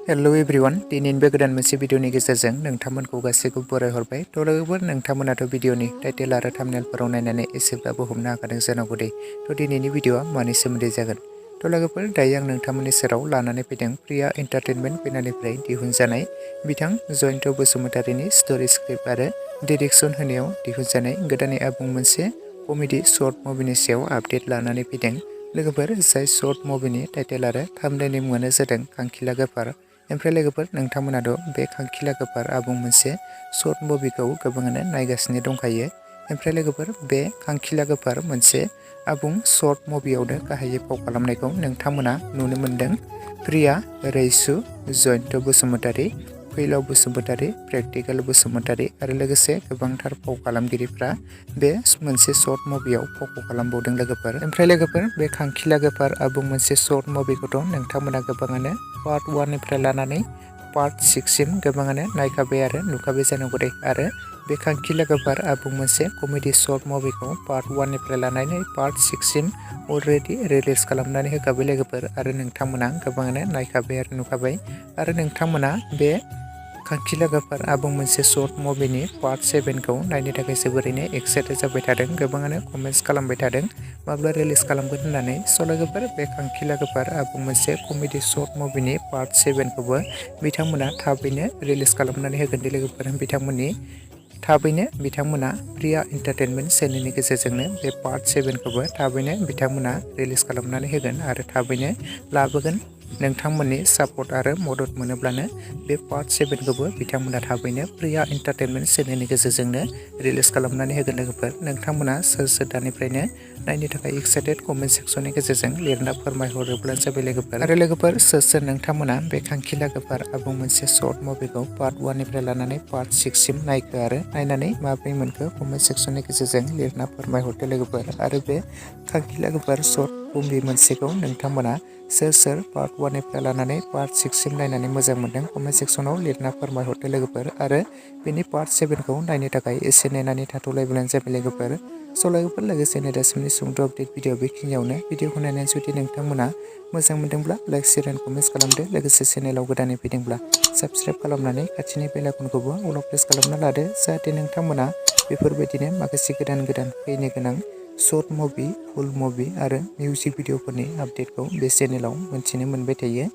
Hello everyone दिनैनि बे गोदान मोनसे भिडिअनि गेजेरजों नोंथांमोनखौ गासैखौबो बरायहरबाय। थ' लोगोफोर नोंथांमोनाथ' भिडिअनि टाइटेल आरो थाम्बनेलफोराव नायनानै एसेब्लाबो हमनो हाखादों जानांगौ दे। थ' दिनैनि भिडिअआ मानि सोमोन्दै जागोन। थ' लोगोफोर दायो आं नोंथांमोननि सेराव लानानै फैदों प्रिया एन्टारटेनमेन्ट बेनारनिफ्राय दिहुनजानाय बिथां जयन्त बसुमतारीनि स्ट'रि स्क्रिप्ट आरो डिरेक्सन होनायाव दिहुनजानाय गोदानै आबुं मोनसे कमेडि शर्ट मुभिनि सायाव आपडेट लानानै फैदों। लोगोफोर जाय शर्ट मुभिनि टाइटेल आरो थाम्बनेलनि मुङानो जादों खांखिला गोफार। ओमफ्राय लोगोफोर नोंथांमोनाथ' बे खांखिला गोफार आबुं मोनसे शर्ट मुभिखौ गोबाङानो नायगासिनो दंखायो। ओमफ्राय लोगोफोर बे खांखिला गोफार मोनसे आबुं शर्ट मुभियावनो गाहायै फाव खालामनायखौ नोंथांमोना नुनो मोन्दों। प्रिया, रैसु, जयन्त बसुमतारी, फैलाव बसुमतारी, प्रेक्टिकेल बसुमतारी आरो लोगोसे गोबांथार फाव खालामगिरिफ्रा बे मोनसे शर्ट मुभियाव फावखौ खालामबावदों लोगोफोर। ओमफ्राय लोगोफोर बे खांखिला गोफार आबुं मोनसे शर्ट मुभिखौथ' नोंथांमोना गोबाङानो पार्ट 1निफ्राय लानानै पार्ट 6सिम गोबाङानो नायखाबाय आरो नुखाबाय जानांगौ दे। आरो बे खांखिला गोफार आबुं मोनसे कमेडि शर्ट मुभिखौ पार्ट 1निफ्राय लानानै पार्ट 6सिम अलरेडि रिलिज खालामनानै होखाबाय लोगोफोर आरो नोंथांमोना गोबाङानो नायखाबाय आरो नुखाबाय। आरो नोंथांमोना बे खांखिला गोफार आबुं मोनसे शर्ट मुभिनि पार्ट 7खौ नायनो थाखाय जोबोरैनो एक्साइटेड जाबाय थादों। गोबाङानो कमेन्ट्स खालामबाय थादों माब्ला रिलिज खालामगोन होननानै। स' लोगोफोर बे खांखिला गोफार आबुं मोनसे कमेडि शर्ट मुभिनि पार्ट 7खौबो बिथांमोना थाबैनो रिलिज खालामनानै होगोन दे लोगोफोर। बिथांमोना प्रिया एन्टारटेनमेन्ट चेनेलनि गेजेरजोंनो बे पार्ट 7खौबो थाबैनो बिथांमोना रिलिज खालामनानै होगोन आरो थाबैनो लाबोगोन। नोंथांमोननि सापर्ट आरो मदद मोनोब्लानो बे पार्ट 7खौबो बिथांमोना थाबैनो प्रिया एन्टारटेनमेन्ट चेनेलनि गेजेरजोंनो रिलिज खालामनानै होगोन लोगोफोर। नोंथांमोना सोर दानिफ्रायनो नायनो थाखाय एक्साइटेड कमेन्ट सेक्सननि गेजेरजों लिरना फोरमायहरोब्लानो जाबाय लोगोफोर। आरो लोगोफोर सोर नोंथांमोना बे खांखिला गोफार आबुं मोनसे शर्ट मुभिखौ पार्ट 1निफ्राय लानानै पार्ट 6सिम नायखो आरो नायनानै माबोरै मोनखो कमेन्ट सेक्सननि गेजेरजों लिरना फोरमायहरदो लोगोफोर। आरो बे खांखिला गोफार शर्ट मुभि मोनसेखौ नोंथांमोना सोर पार्ट 1निफ्राय लानानै पार्ट 6सिम नायनानै मोजां मोनदों कमेन्ट सेक्सनाव लिरना फोरमायहरदो लोगोफोर। आरो बेनि पार्ट 7खौ नायनो थाखाय एसे नेनानै थाथ'लायब्लानो जाबाय लोगोफोर। स' लोगोफोर लोगोसेनो दासिमनि सुंद' आपडेट भिडिअ बेखिनियावनो। भिडिअखौ नायनानै जुदि नोंथांमोना मोजां मोनदोंब्ला लाइक शेयार एन्ड कमेन्ट्स खालामदो। लोगोसे चेनेलाव गोदानै फैदोंब्ला साबस्क्राइब खालामनानै खाथिनि बेल आइकनखौबो अलाव प्रेस खालामना लादो जाहाथे नोंथांमोना बेफोरबायदिनो माखासे गोदान फैनो गोनां शर्ट मुभि, फुल मुभि आरो मिउजिक भिडिअफोरनि आपडेटखौ बे चेनेलाव मोनथिनो मोनबाय थायो।